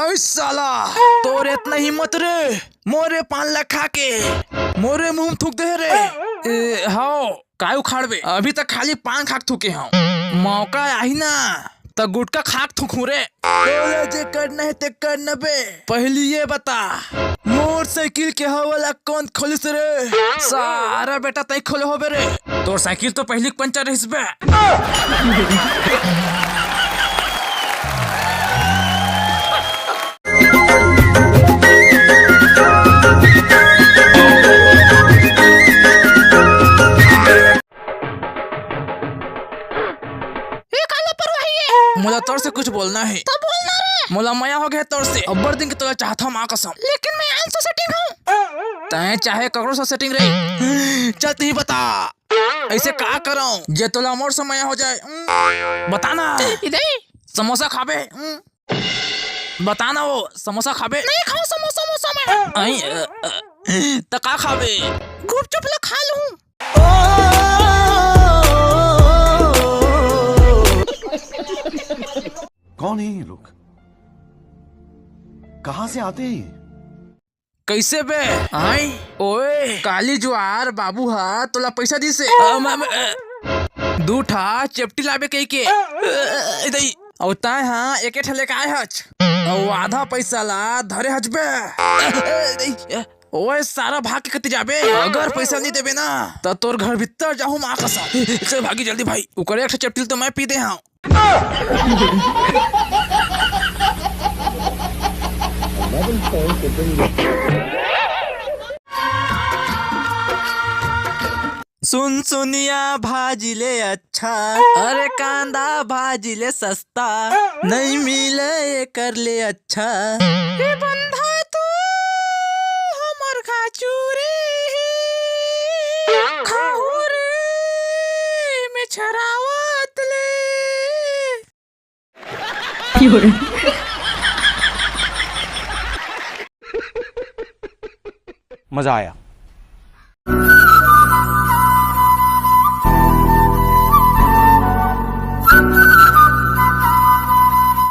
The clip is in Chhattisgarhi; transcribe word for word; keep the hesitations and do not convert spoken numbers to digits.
ऐ साला, तोर इतना हिम्मत रे, मोरे पान ला खा के मोरे मुंह में थूक दे रे। ए, हाव, काय उखाड़बे? अभी तक खाली पान खा के थूके हंव। मौका आही ना, त गुटखा खा के थूकहूं रे। तोला जे करना हे ते कर न बे। पहली ये बता, मोर साइकिल के हवा ला कौन खोलिस रे? सारा बेटा तई खोले होबे रे। तोर साइकिल तो पहली पंचर रहिस बे। ए, का लापरवाही ए? मोला तोर से कुछ बोलना हे। त बोलना रे। मोला मया हो गे तोर से। अब्बड़ दिन के तोला चाहत हंव, माँ कसम। लेकिन मैं आलसो setting हंव। तैं चाहे ककरो से setting रही। चल, तहीं बता। अइसे का करंव, जे तोला मोर से मया हो जाए? हम्म, बता ना। इधर। समोसा खाबे? हम्म। बता ना वो, समोसा खाबे? नहीं खांव समोसा, समोसा मैं। अई, अ, अ, त का खाबे? गुपचुप ला खा लूं। कौन है ये लोग? कहाँ से आते हैं ये? कइसे बे? आई? ओए, काली जुआर बाबू हा तोला पइसा दिस हे। अ, म, म, अ, दू ठा चेपटी लाबे कहिके। अ, अ, दई। अउ तैं हा एके ठा लेके आए हच। अउ आधा पइसा ला धरे हच बे। अ, अ, दई। ओए, सारा भाग के कति जाबे? अगर पइसा नइ देबे ना, त तोर घर भीतर जाहूं माँ कसम। चल भागी जल्दी भाई, उकर एक ठा चेपटी ल तो मैं पी दे हंव। सुनसुनिया भाजी ले अच्छा, अरे कांदा भाजी ले सस्ता, नइ मिले एकर ले अच्छा। हे बंधा तो हमर खाचू रे, खाहू रे, में छरावत ले। मजा आया।